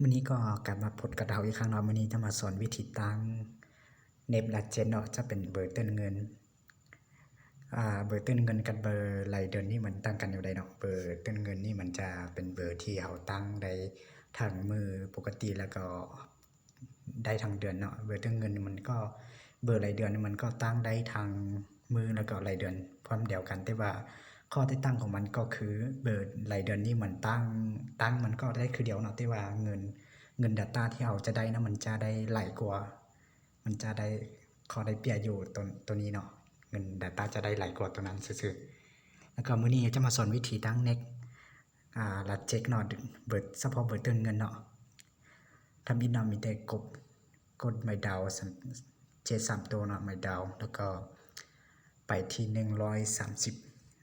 ມື້ນີ້ກໍກັບມາພົບກັບເຮົາອີກຄັ້ງເນາະ. ມື້ນີ້ຈະມາສອນວິທີຕັ້ງເນັດລະເຈັດເນາະ, ຈະເປັນເບີເຕີນເງິນ. ອາ ເບີເຕີນເງິນກັບເບີລາຍເດືອນນີ້ມັນຕ່າງກັນແນວໃດເນາະ? ເບີເຕີນເງິນນີ້ມັນຈະເປັນເບີທີ່ເຮົາຕັ້ງໄດ້ທັງມື້ປົກກະຕິ ແລ້ວກໍ ໄດ້ທັງເດືອນເນາະ. ເບີເຕີນເງິນມັນກໍ ເບີລາຍເດືອນມັນກໍຕັ້ງໄດ້ທັງມື້ ແລ້ວກໍລາຍເດືອນພ້ອມດຽວກັນ, ແຕ່ວ່າຂໍ້ແຕກຕ່າງຂອງມັນກໍຄື ເບີລາຍເດືອນນີ້ມັນຕັ້ງ ຕັ້ງມັນກໍໄດ້ຄືດຽວເນາະ, ແຕ່ວ່າເງິນ ເງິນດາຕ້າທີ່ເຮົາຈະໄດ້ນະ ມັນຈະໄດ້ຫຼາຍກວ່າ ມັນຈະໄດ້ ຂໍ້ໄດ້ປຽບຢູ່ໂຕ ໂຕນີ້ເນາະ, ເງິນດາຕ້າຈະໄດ້ຫຼາຍກວ່າໂຕນັ້ນຊື່ໆ. ແລ້ວກໍມື້ນີ້ຈະມາສອນວິທີຕັ້ງເນັດ ອາ ລະເຈັດເນາະ, ເບີ ສະເພາະເບີເຕີນເງິນເນາະ. ທຳອິດເນາະ ມີແຕ່ກົດ ກົດໄມ້ດາວເຈັດສາມໂຕເນາະ, ໄມ້ດາວ ແລ້ວກໍໄປທີ່ໜຶ່ງຮ້ອຍສາມສິບ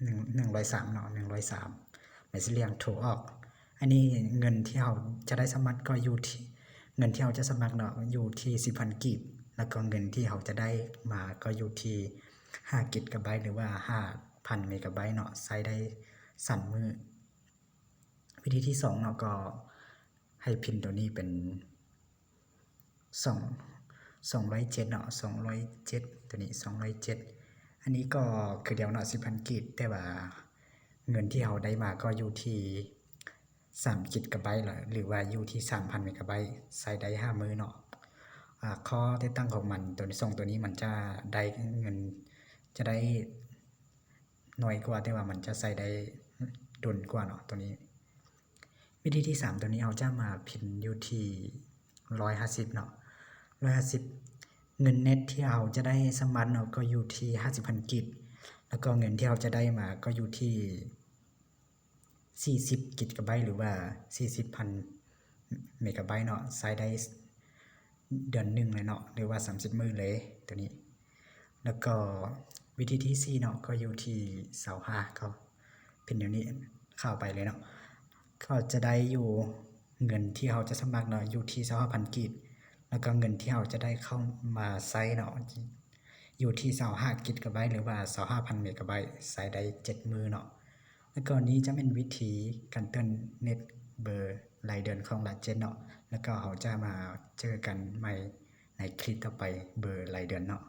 ໜຶ່ງ ໜຶ່ງຮ້ອຍສາມເນາະ, ໜຶ່ງຮ້ອຍສາມ ແລ້ວຊິລຽງໂທອອກ. ອັນນີ້ເງິນທີ່ເຮົາຈະໄດ້ສະໝັກກໍຢູ່ທີ່ ເງິນທີ່ເຮົາຈະສະໝັກເນາະ ຢູ່ທີ່ສິບພັນກີບ, ແລ້ວກໍເງິນທີ່ເຮົາຈະໄດ້ມາກໍຢູ່ທີ່ຫ້າກິກກະໄບ ຫຼືວ່າຫ້າພັນເມກະໄບເນາະ, ໃຊ້ໄດ້ສາມມື້. ວິທີທີສອງເນາະ ກໍໃຫ້ພິມໂຕນີ້ເປັນສອງ ສອງຮ້ອຍເຈັດເນາະ, ສອງຮ້ອຍເຈັດ ໂຕນີ້ ສອງຮ້ອຍເຈັດ. ອັນນີ້ກໍຄືດຽວເນາະ ສິບພັນກີບ, ແຕ່ວ່າເງິນທີ່ເຮົາໄດ້ມາກໍຢູ່ທີ່ສາມກິກກະໄບ ຫຼືວ່າຢູ່ທີ່ສາມພັນເມກະໄບ, ໃຊ້ໄດ້ຫ້າມື້ເນາະ. ອາ ຂໍ້ແຕກຕ່າງຂອງມັນ ໂຕນີ້ ສອງໂຕນີ້ມັນຈະໄດ້ເງິນ ຈະໄດ້ ໜ້ອຍກວ່າ, ແຕ່ວ່າມັນຈະໃຊ້ໄດ້ດົນກວ່າເນາະ ໂຕນີ້. ວິທີທີສາມ ໂຕນີ້ເຮົາຈະມາພິມຢູ່ທີ່ຮ້ອຍຫ້າສິບເນາະ, ຮ້ອຍຫ້າສິບ. ເງິນເນັດທີ່ເຮົາຈະໄດ້ສະໝັກເນາະ ກໍຢູ່ທີ່ຫ້າສິບພັນກີບ, ແລ້ວກໍເງິນທີ່ເຮົາຈະໄດ້ມາກໍຢູ່ທີ່ສີ່ສິບກິກກະໄບ ຫຼືວ່າສີ່ສິບພັນເມກະໄບເນາະ, ໃຊ້ໄດ້ ເດືອນໜຶ່ງເລີຍເນາະ ຫຼືວ່າສາມສິບມື້ເລີຍໂຕນີ້. ແລ້ວກໍວິທີທີສີ່ເນາະ ກໍຢູ່ທີ່ຊາວຫ້າ ກໍເປັນແນວນີ້ ເຂົ້າໄປເລີຍເນາະ, ກໍຈະໄດ້ຢູ່ເງິນທີ່ເຮົາຈະສະໝັກເນາະ ຢູ່ທີ່ຊາວຫ້າພັນກີບ, ແລ້ວກໍເງິນທີ່ເຮົາຈະໄດ້ເຂົ້າມາໃຊ້ເນາະ ຢູ່ທີ່ຊາວຫ້າກິກກະໄບ ຫຼືວ່າຊາວຫ້າພັນເມກະໄບ, ໃຊ້ໄດ້ເຈັດມື້ເນາະ. ແລ້ວກໍນີ້ຈະແມ່ນວິທີການເຕີນເນັດເບີລາຍເດືອນຂອງລະເຈັດເນາະ, ແລ້ວກໍເຮົາຈະມາເຈີກັນໃໝ່ໃນຄລິບຕໍ່ໄປ ເບີລາຍເດືອນເນາະ.